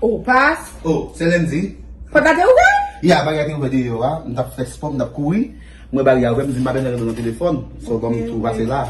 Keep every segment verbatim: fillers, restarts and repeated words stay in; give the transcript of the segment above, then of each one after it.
Oh, pas. Oh, se lendi. Pòt la te ouvè? Ya, bagay te ouvè deyò a. M t ap fè spò, m t ap kouri. Mwen bagay a ouvè, m di m pa bezwen rete nan telefòn. So, ban m tou pase la.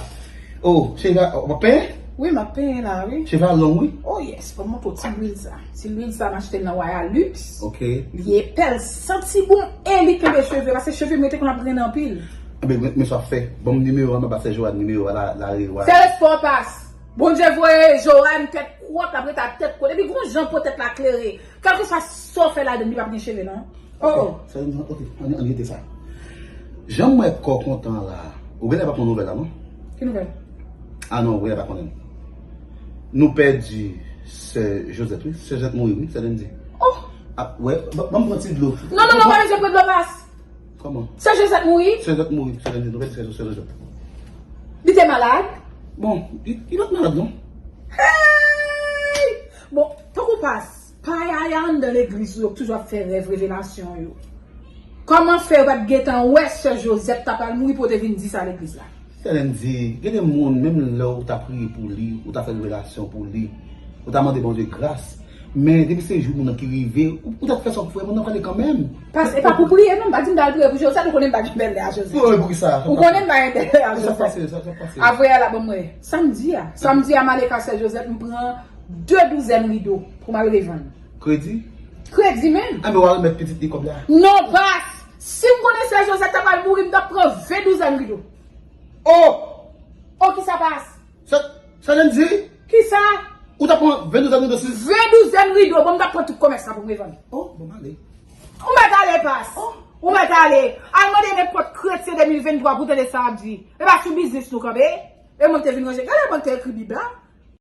Oh, cheve a, oh, w ap penyen? Wi, m ap penyen la, wi. Cheve a long, wi. Oh, yes, ban m montre w ti lwil sa. Ti lwil sa, m achte l nan Royal Luxe. Ok. Li epè, l santi bon, e li kenbe cheve, paske cheve m rete konn ap grennen anpil. Enben, men, men sa w ap fè. Ban m nimewo a, m ap ba sè Joanne nimewo a, la, la, la. Fè respè w, pas. Bondye voye Joanne tèt kwòt, l ap rete ak tèt kwòt. Epi gon jan po tèt la klere. Kèlkeswa sa w fè ladann, li p ap gen cheve, non. Oh, oh. Sa vle di, ok, ann, ann rete sa. Jan m wè kò w kontan la, ou genlè p ap pran nouvèl la, non? Ki nouvèl? Ah non, ou genlè pa konnen. Nou pèdi sè Josette, wi. Sè Josette mouri, wi, sè Lendi. Oh! Ah, wè, ban, ban m pran ti dlo. Non, non, non, pa bezwen pran dlo, pas. Kòman? Sè Josette mouri? Sè Josette mouri, sè Lendi, nou pèdi sè, sè Josette. Li te malad? Bon, li, li pa t malad, non. Hey! Bon, tankou pas, pa yaya anndan legliz ou yo k toujou ap fè rèv revelasyon yo. Kòman fè yo pa t gentan wè sè Josette ta pral mouri pou yo te vin di sa legliz la? Sè Lendi, gen de moun, menm lè w ta priye pou li, ou ta fè revelasyon pou li, ou ta mande Bondye gras, men depi se jou moun nan ki rive, ou, ou ta fè sa w fè, moun nan prale kanmenm. Pas, e pa pou priye non, m pa di m ta al priye pou Josette, ou konnen m pa gen bèlè a Josette. Wi, wi, poukisa? Ou konnen m pa gen bèlè a Josette. Sa pase, sa, sa pase. Avwe a la ban m wè. Samdi a, samdi a m ale kay sè Josette, m pran de douzèn rido pou m al revann. Kredi? Kredi menm. Enben w a remèt pitit li kòb la. Non, pas! Si m konnen sè Josette ta pral mouri, m t ap pran ven douzèn rido. Oh! Oh, kisa pas? Sa, sa Lendi? Kisa? Ou ta pran ven douzèn rido sis? Ven douzèn rido, bon, m t ap pran tout kòmès la pou m revann. Oh, bon, m ale. Ou mèt ale, pas. Oh. Ou mèt ale. Al mande nenpòt kretyen de mil venntwa pou tande sa ap di. E pa sou biznis nou kanpe. E mwen te vin ranje. Gade mwen te ekri Bib la.